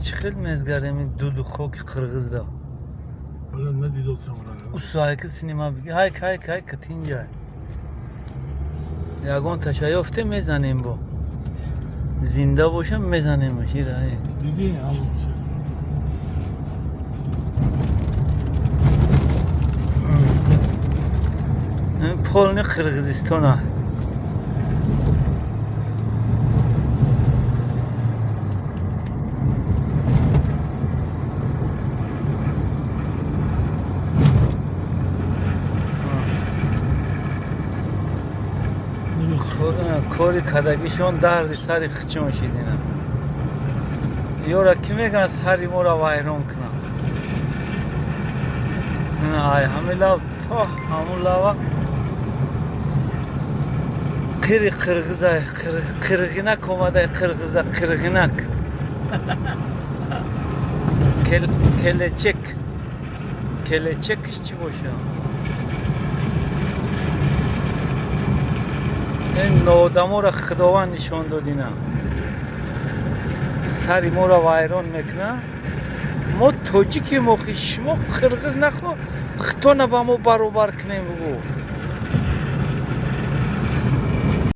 Чӣ хел мезгарем дуду хоки қирғизда. Вале надидосам ра. Усайка синема биги. Ҳайк, ҳайк, ҳайк, тинҷай. Ягон таша ёфте, мезанем бо. Зинда бошам, мезанем ира. Диди ҳамон. Полный Қирғизистона. Кори кадагишон дарди сари хичон шидина. Ёра ки меган, сари моро вайрон кунам. Ай ҳами лав то ҳамун лава қири қирғиза, қирғинак омадай, қирғиза қирғинак. Келечек. Келечекиш чӣ боша? Ин ноодаморо Худованд нишон додина. Сари моро вайрон мекунад. Мо тоҷикем охи, шумо қирғиз нахо, хитона ба мо баробар кунем бугӯ.